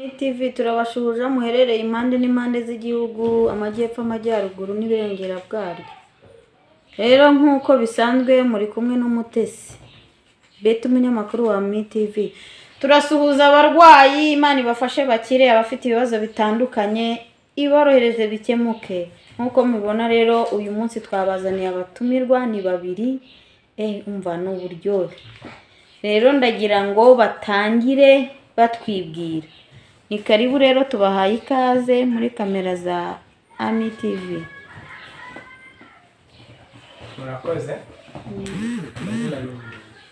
TV turabashuhuje muherereye impande n'impande z'igihugu, amajyepfo, amajyaruguru n'ibirengera bwaryo. Rero nk'uko bisanzwe muri kumwe n'Umutesi Beta, umunyamakuru wa TV. Turasuhuza abarwayi, Imana ibafashe bakire, abafite ibibazo bitandukanye iborohereze bikemuke. Nk'uko mubibona rero uyu munsi twabazaniye abatumirwa ni babiri, umva ni uburyohe. Rero ndagira ngo batangire batwibwira. Ni karibu rero, tubahaye ikaze muri kamera za Ami TV. Murakoze.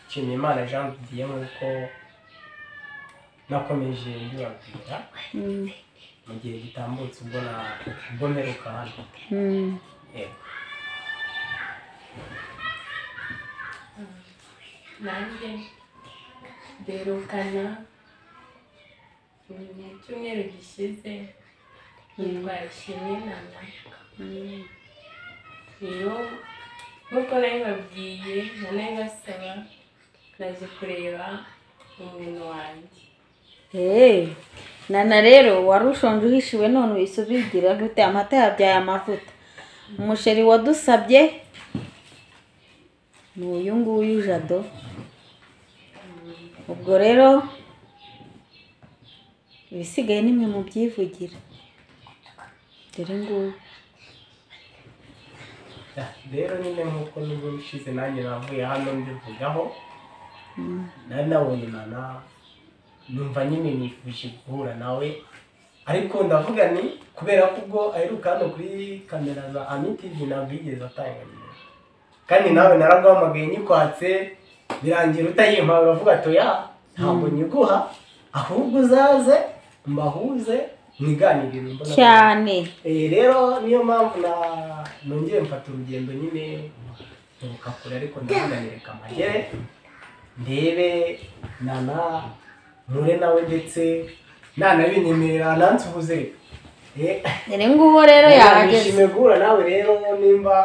Nshimiyimana Jean Didier, nk'uko nakomeje mbibabwira mu gihe gitambutse ubwo mperuka hano. Yego. Nanjye mberukana mu cyumweru gishize, nitwa Ishimwe Nana. Rero nk'uko nabibabwiye nabibasaba, naje kureba umuntu wanjye. Nana rero wari ushonje uhishiwe none wisubigira gute? Amata yabyaye amavuta. Umusheri wadusabye ni uyu nguyu Jado. Ubwo rero ibisigaye nimwe mubyivugira. Dore nguyu. Rero nyine nk'uko n'ubushize nanjye navuye hano mbivugaho, nari nabonye Nana, numva nyine nifuje guhura nawe, ariko ndavuga ni kubera ko ubwo aheruka hano kuri kamera za Ami TV ntabwo yigeze atanga nimero, kandi nawe naraguhamagaye nyikwatse birangira utayimpa, uravuga ati oya ntabwo nyiguha, ahubwo uzaze mbahuze mwiganirire mbona cyane. Rero niyo mpamvu nongeye mfata urugendo nyine nturuka kure, ariko ndavuga ni reka mpagere ndebe Nana, mpure nawe, ndetse nanabinyemerera nansuhuze. Dore nguwo rero yahageze. Nishimiye guhura nawe rero, nimba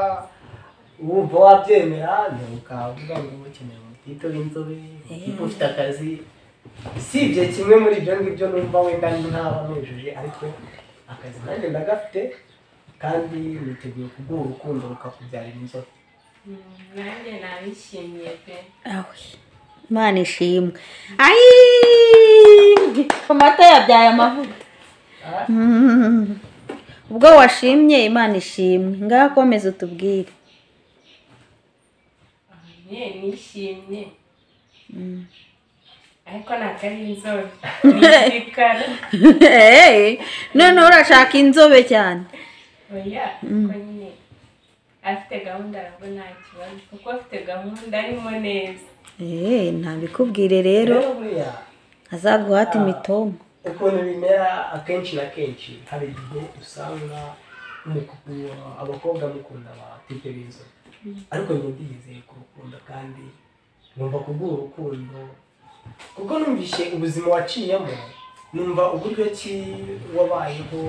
wumva wabyemera ukavuga ngo ukeneye umutito w'inzobe, umutipe ufite akazi, usibye kimwe muri ibyo ngibyo numva wenda ntaba nujuje, ariko akazi nanjye ndagafite kandi niteguye kuguha urukundo rukakubyarira inzobe. Nanjye nabishimiye pe. Imana ishimwe. Ayi, amata yabyaye amavuta. Ubwo washimye Imana ishimwe. Ngaho komeza utubwire. Nishimye ariko ntabwo ari inzobe, ni igikara. None urashaka inzobe cyane? Oya, kuko nyine afite gahunda nabwo nta kibazo, kuko afite gahunda arimo neza. Ntabikubwire rero azaguhata imitoma. Ukuntu bimera akenshi na kenshi, hari igihe usanga abakobwa mukunda abatipe b'inzobe, ariko njye ndiyizeye ku rukundo kandi ngomba kuguha urukundo, kuko numvishe ubuzima waciyemo, numva uburyo ki wabayeho,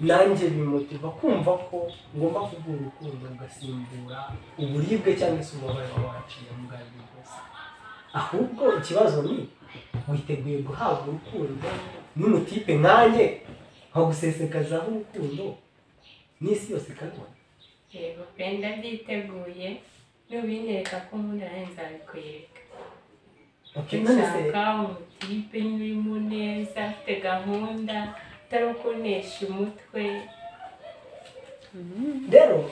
nanjye bimutiva kumva ko ngomba kuguha urukundo rugasimbura uburibwe cyangwa se ububabare waba waciyemo ubwo aribwo bwose. Ahubwo ikibazo ni witeguye guhabwa urukundo n'umutipe nkanjye nkagusesekazaho urukundo n'isi yose ikabibona? Yego pe, ndabyiteguye, nubinyereka ko nkunda nanjye nzabikwereka. Nshaka umutipe urimo neza, afite gahunda, atari ukunesha umutwe. Rero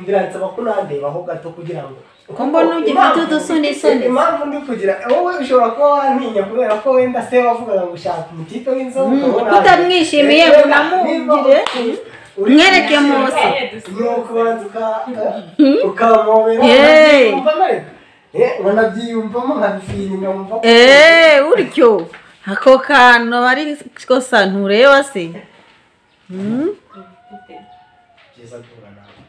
biransaba ko nandebaho gato kugira ngo ko mbona ugifite udusunisuni. Impamvu ndi kugira wowe ushobora kuba wantinya kubera ko wenda se wavugaga ngo ushaka umutipe w'inzobe, ukabona utamwishimiye ngo unamugire mwereke munsi, ni ukubanza ukamobera nkanabyiyumvamo nkabifiringa nkumva ko utyo ako kantu aba ari kosa ntureba se. Byiza guhura nawe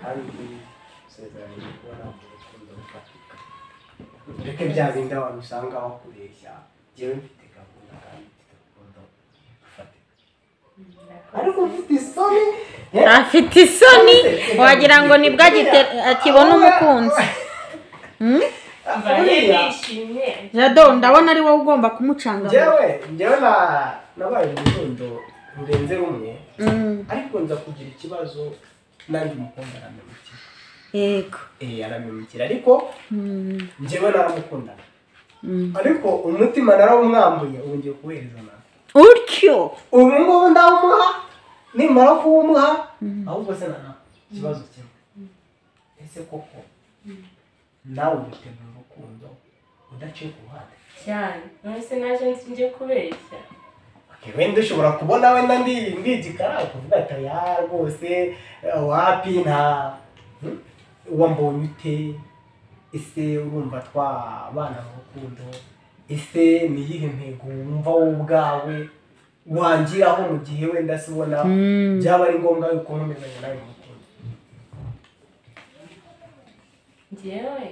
kandi usezeranyije kuba ntabwo urukundo rufatika, reka bya bindi abantu usanga bakubeshya, njyewe mfite gahunda kandi mfite urukundo rufatika, ariko mfite isoni. Afite isoni wagira ngo nibwo akibona umukunzi. Mbaye nishimye. Jado, ndabona ari wowe ugomba kumucanga. Njyewe nabaye mu rukundo rurenze rumwe, ariko nza kugira ikibazo nanjye umukobwa aramemukira. Yego. Aramemukira ariko njyewe naramukundaga. Ariko umutima narawumwambuye, ubu ngiye kuwuhereza nawe. Utyo. Ubu ngubu ndawumuha, nimara kuwumuha, ahubwo se nana ikibazo kimwe. Ese koko nawe witegura urukundo udaciye ku ruhande? Cyane. None se naje nje kubeshya? Wenda ushobora kubona wenda ndi igikara ukuvuga ati ya rwose wapi nta wambonye ute, ese urumva twabana mu rukundo, ese ni iyihe ntego wumva wowe ubwawe wangiraho mu gihe wenda se ubona byaba ari ngombwa yuko nkomezanya nawe mu rukundo? Njyewe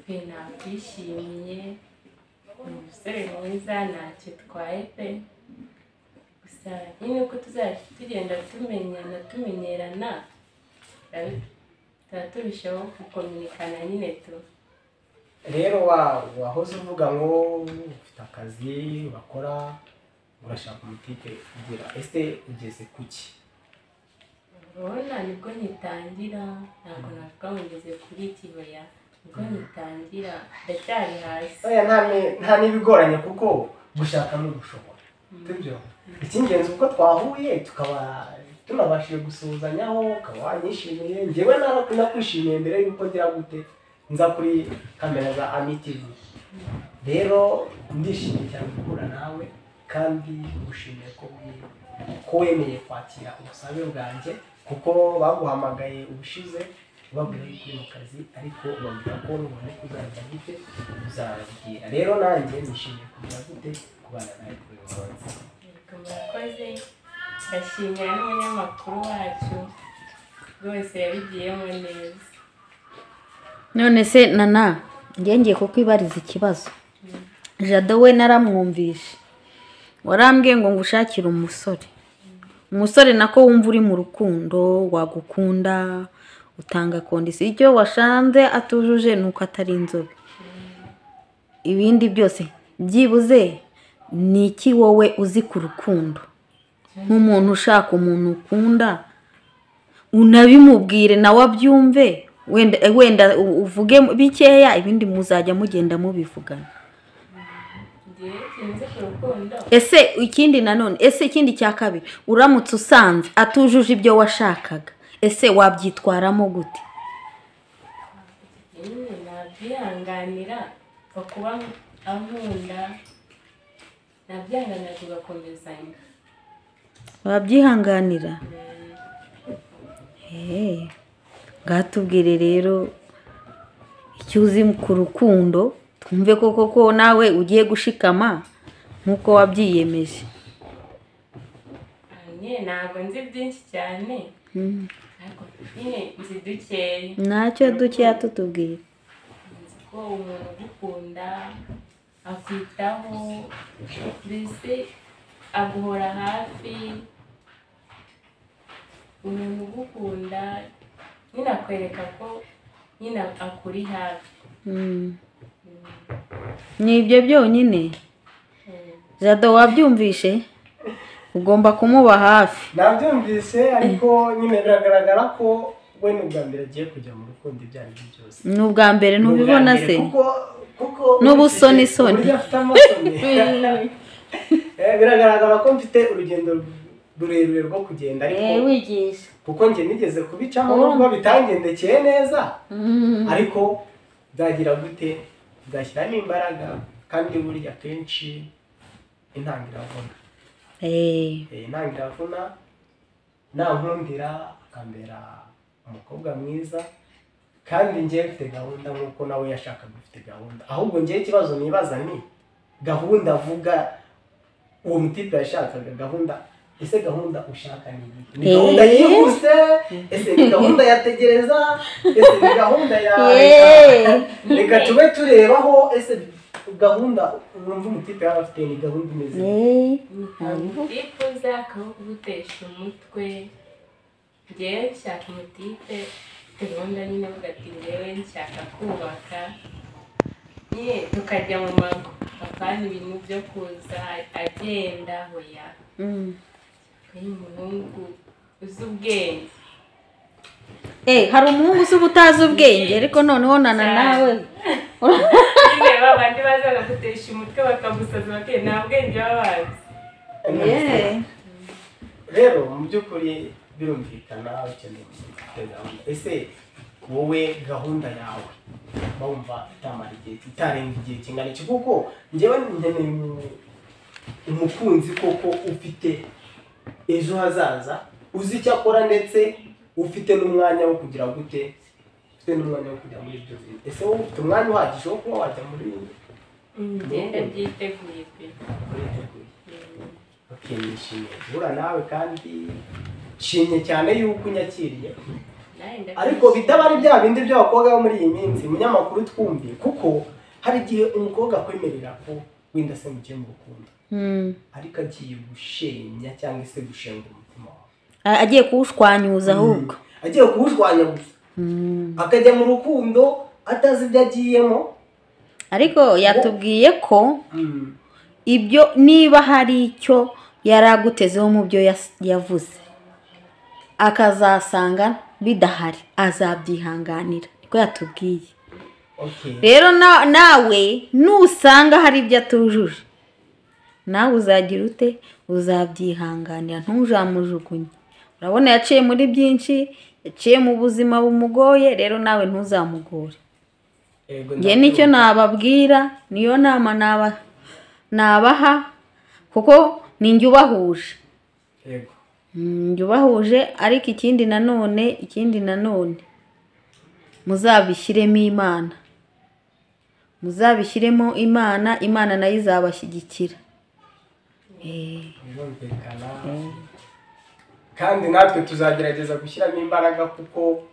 pe nakwishimiye, ni umusore mwiza ntacyo twaye pe, gusa nyine uko tuzajya tugenda tumenyana tumenyerana tuba turushaho gukominikana nyine tu. Rero wahoze uvuga ngo ufite akazi bakora, urashaka umutipe ugira, ese ugeze kuki? Urabona nibwo ngitangira, ntabwo navuga ngo ngeze kuri iki oya, nibwo ngitangira ndacyari hasi. Oya nta n'ibigoranye kuko gushaka ni ugushobora, sibyo? Icy'ingenzi uko twahuye tukaba tunabashije gusuhuzanyaho, ukaba wanyishimiye, njyewe nakwishimiye mbere y'uko ngira gute nza kuri kamera za Ami TV. Rero ndishimye cyane guhura nawe kandi ngushimiye ko wemeye kwakira ubusabe bwanjye, kuko baguhamagaye ubushize ubabwira yuko uri mu kazi, ariko ubabwira ko nubona uzajya gute uzababwira. Rero nanjye nishimiye kugira gute kubana nawe kuri uyu munsi. Murakoze, ndashimira n'umunyamakuru wacu rwose yabigiyemo neza. None se Nana, ngiye kukwibariza ikibazo. Jado we naramwumvishe, warambwiye ngo ngushakire umusore. Umusore nako wumva uri mu rukundo, wagukunda, utanga kondisiyo, icyo washanze atujuje nuko atari inzobe. Ibindi byose byibuze ni iki wowe uzi ku rukundo? Nk'umuntu ushaka umuntu ukunda, unabimubwire nawe abyumve, wenda uvuge bikeya, ibindi muzajya mugenda mubivugana. Ese ikindi nanone, ese ikindi cya kabiri, uramutse usanze atujuje ibyo washakaga, ese wabyitwaramo gute? Nabyihanganira kuba ankunda, nabyihanganira tugakomezanya. Wabyihanganira? Ngatubwire rero icyo uzi ku rukundo, twumve koko ko nawe ugiye gushikama nkuko wabyiyemeje. Ntabwo nzi byinshi cyane, ariko nyine nzi dukeya. Ntacyo dukeya tutubwira. Nzi ko umuntu ugukunda akwitaho, mbese aguhora hafi. Umuntu ugukunda nyine akwereka ko nyine akuri hafi. Ni ibyo byonyine? Jado wabyumvishe? Ugomba kumuba hafi. Nabyumvise, ariko nyine biragaragara ko we ni ubwa mbere agiye kujya mu rukundo ibyo ari byo byose. Ni ubwa mbere, ntubibona se? Kuko n'ubusonisoni. Biragaragara ko mfite urugendo rurerure rwo kugenda, ariko wigisha kuko njye nigeze kubicamo nubwo bitangendekeye neza, ariko nzagira gute, nzashyiramo imbaraga, kandi burya kenshi intangiravuna. Intangiravuna nankundira akambera umukobwa mwiza, kandi njye mfite gahunda nkuko nawe yashakaga ufite gahunda. Ahubwo njye ikibazo nibaza ni gahunda avuga uwo mutipe yashakaga gahunda, ese gahunda ushaka ni iyi? Ni gahunda yihuse? Ese ni gahunda yategereza? Ese ni gahunda ya reka tube turebaho? Ese gahunda urumva umutipe yaba afite ni gahunda imeze? Umutipe uzakagutesha umutwe. Njyewe nshaka umutipe ufite gahunda nyine avuga ati njyewe nshaka kubaka, Nye tukajya mu mago apana ibintu byo kuza agenda hoya. Umuhungu uzi ubwenge. Hari umuhungu uzi utazi ubwenge ariko noneho nana nawe nyine babandi baza bagutesha umutwe bakagusaza bake nta bwenge baba bazi. Rero mu by'ukuri birumvikana ukeneye ufite gahunda. Ese wowe gahunda yawe bumva itamara igihe itarenga igihe kingana iki? Kuko njyewe nkeneye umukunzi koko ufite ejo hazaza, uzi icyo akora ndetse ufite n'umwanya wo kugira gute, ufite n'umwanya wo kujya muri ibyo bintu. Ese wowe ufite umwanya uhagije wo kuba wajya muri ngenda byiteguye pe? Uriteguye. Okay, nishimiye guhura nawe kandi nshimye cyane yuko unyakiriye. Ariko bitaba ari bya bindi by'abakobwa bo muri iyi minsi, umunyamakuru twumviye, kuko hari igihe umukobwa akwemerera ko wenda se mugiye mu rukundo, ariko agiye gushenya cyangwa se gushenga umutima wawe, agiye kuwushwanyuza ahubwo agiye kuwushwanya gusa, akajya mu rukundo atazi ibyo agiyemo. Ariko yatubwiye ko ibyo niba hari icyo yaragutezeho mu byo yavuze akazasanga bidahari azabyihanganira, niko yatubwiye. Rero nawe nusanga hari ibyo atujuje nawe uzagira ute? Uzabyihanganira, ntuzamujugunye. Urabona yaciye muri byinshi, yaciye mu buzima bumugoye, rero nawe ntuzamugore. Nge nicyo nababwira, niyo nama nabaha, kuko ninjye ubahuje. Yego. Njye ubahuje, ariko ikindi nanone muzabishyiremo Imana. Muzabishyiremo Imana, Imana nayo izabashyigikira. Birumvikana. Kandi natwe tuzagerageza gushyiramo imbaraga, kuko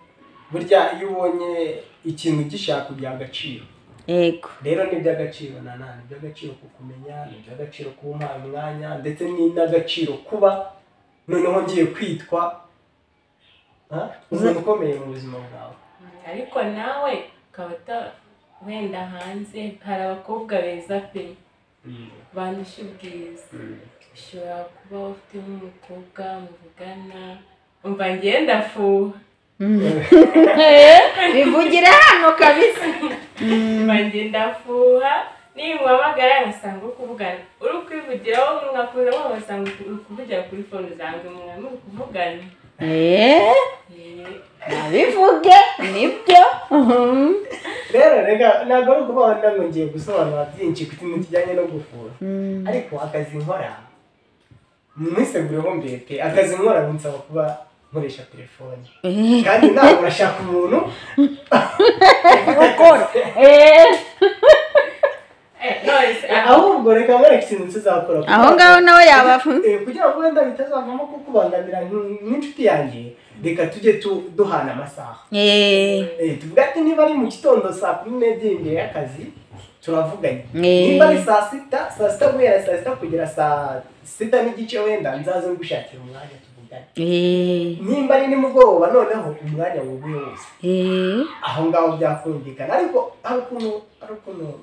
burya iyo ubonye ikintu gishaka kugira agaciro. Yego. Rero ni iby'agaciro nana, ni iby'agaciro kukumenya, ni iby'agaciro kuba umwanya, ndetse ni n'agaciro kuba noneho ngiye kwitwa umuntu ukomeye mu buzima bwawe. Ariko nawe ukaba wenda hanze hari abakobwa beza pe bandusha ubwiza, ushobora kuba ufite nk'umukobwa muvugana, umva ngenda fuha bivugire hano kabisa, umva ngenda fuha nimuhamagara ngasanga uri kuvugana, uri kwivugiraho mwakuzamo ugasanga uri kuvugira kuri fone zanjye mwari muri kuvugana. Nabivuge nibyo. Rero reka ntabwo ari ukuvuga ngo ngiye gusobanura byinshi ku kintu kijyanye no gufura, ariko akazi nkora mwisegureho mbere pe, akazi nkora binsaba kuba nkoresha telefone, kandi nawe urashaka umuntu ukora. Ahubwo reka mwereke ikintu tuzakora aho ngaho nawe yaba kugira ngo wenda bitazavamo kukubangamira nk'inshuti yanjye, reka tujye duhana amasaha. Tuvuga ati niba ari mu gitondo saa 12 imbere y'akazi turavuganye, niba ari saa sita guhera saa 6 kugera saa 6:30 wenda nzaze ngushakira umwanya tuvugane, nimba ari nimugoroba noneho umwanya wuguye wose, aho ngaho byakumvikana. Ariko hari ukuntu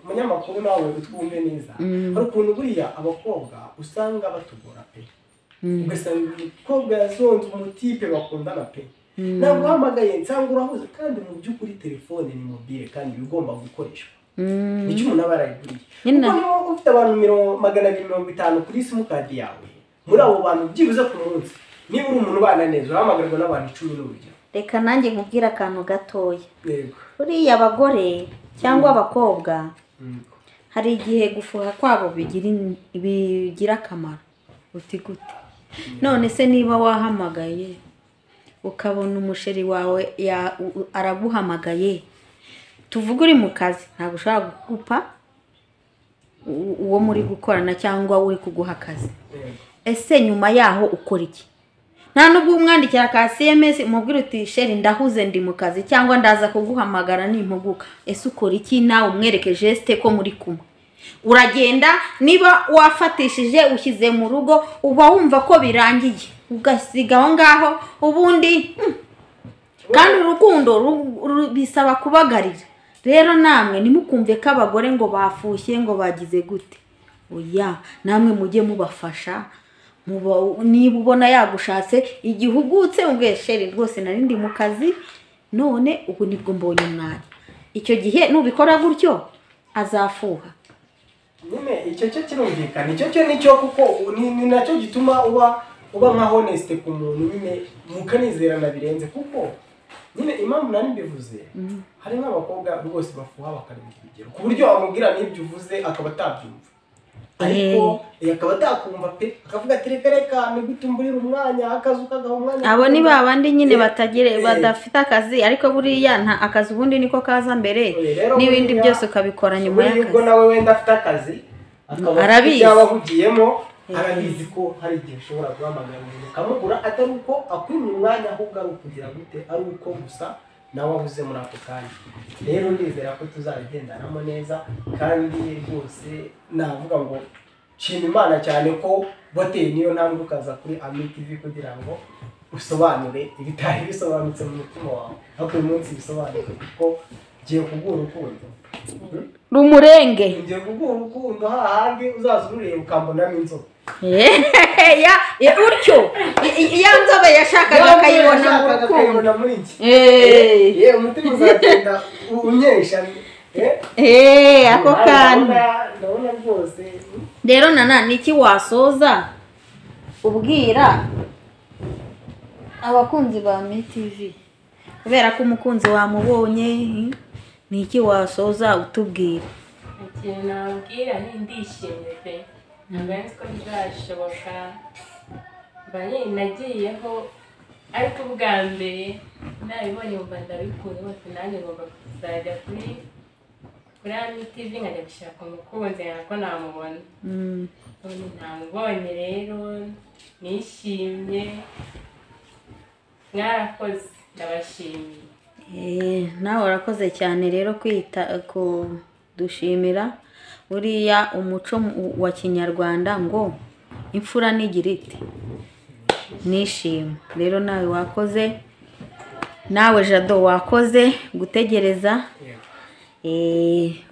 umunyamakuru nawe utwumve neza, hari ukuntu buriya abakobwa usanga batugora pe, ugasanga umukobwa yazonze umutipe bakundana pe, ntabwo uhamagaye nsanga urahuze, kandi mu by'ukuri telefone ni mobile kandi ibigomba gukoreshwa, nicyo umuntu aba yarayiguriye. Kuko niba ufite abantu 250 kuri simukadi yawe, muri abo bantu byibuze ku munsi niba uri umuntu ubana neza urahamagarwa n'abantu 10 n'urugero. Reka nanjye nkubwire akantu gatoya. Buriya abagore cyangwa abakobwa hari igihe gufuha kwabo bigira akamaro. Uti gute? None se niba wahamagaye ukabona umusheri wawe araguhamagaye, tuvuge uri mu kazi, ntabwo ushobora gukupa uwo muri gukorana cyangwa uri kuguha akazi, ese nyuma yaho ukora iki? Nta nubwo umwandikira ka SMS umubwira uti sheri ndahuze ndi mu kazi cyangwa ndaza kuguhamagara nimpuguka, ese ukora iki? Nawe umwereke geste ko muri kumwe. Uragenda niba wafatishije ushyize mu rugo uba wumva ko birangiye, ugasiga aho ngaho ubundi. Kandi urukundo bisaba kubagarira, Rero namwe ntimukumve ko abagore ngo bafushye ngo bagize gute, oya, namwe mujye mubafasha. Niba ubona yagushatse igihe ugutse ubwe sheri rwose nari ndi mu kazi none ubu nibwo mbonye umwanya, icyo gihe nubikora gutyo azafuha. Nyine icyo cyo kirumvikana, icyo cyo nicyo, kuko ni nacyo gituma uba nka honest ku muntu nyine mukanizerana birenze. Kuko nyine impamvu nari mbivuze, hari nk'abakobwa rwose bafuha bakarenga urugero ku buryo wamubwira n'ibyo uvuze akaba atabyumva, ariko akaba atakumva pe, akavuga ati reka reka nigutumburira umwanya, akazi ukagaha umwanya. Abo ni babandi nyine batagire badafite akazi, ariko buriya nta akazi ubundi niko kaza mbere, n'ibindi byose ukabikora nyuma y'akazi. Ubwo nawe wenda afite akazi akaba arabizi yabahugiyemo, arabizi ko hari igihe ushobora guhamagara umuntu ukamubura, atari uko akwimye umwanya, ahubwo ari ukugira gute, ari uko gusa nawe ahuze muri ako kanya. Rero ndizera ko tuzabigendanamo neza, kandi rwose navuga ngo nshima Imana cyane ko wateye niyo ntambwe ukaza kuri Ami TV kugira ngo usobanure ibitari bisobanutse mu mutima wawe, ariko uyu munsi bisobanuke kuko ngiye kuguha urukundo rumurenge, ngiye kuguha urukundo hahandi uzaza urureba ukambonamo inzobe. Ya utyo ya nzobe yashakaga akayibona mu rukundo. Umutima uzagenda unyesha. Ako kantu ndabona rwose. Rero Nana, niki wasoza ubwira abakunzi ba Ami TV, kubera ko umukunzi wamubonye, niki wasoza utubwira? Ikintu nabwira ni ndishimye pe, ntabwo nzi ko bizashoboka, mba nagiyeho ariko ubwa mbere nabibonye mba ndabikunda bose, nanjye ngomba kuzajya kuri Ami TV nkajya gushaka umukunzi ntabwo namubona. Ntamubonye rero nishimye, mwarakoze, ndabashimiye. Nawe urakoze cyane rero kwita kudushimira. Buriya umuco wa kinyarwanda ngo imfura nigira ite nishima. Rero nawe wakoze, nawe Jado wakoze gutegereza.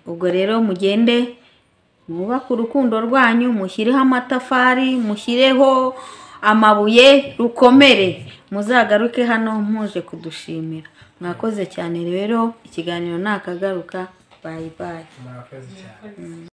Ubwo rero mugende mwubake urukundo rwanyu, mushyireho amatafari, mushyireho amabuye, rukomere, muzagaruke hano muje kudushimira. Mwakoze cyane rero, ikiganiro nakagaruka. Bye bye. Murakoze cyane.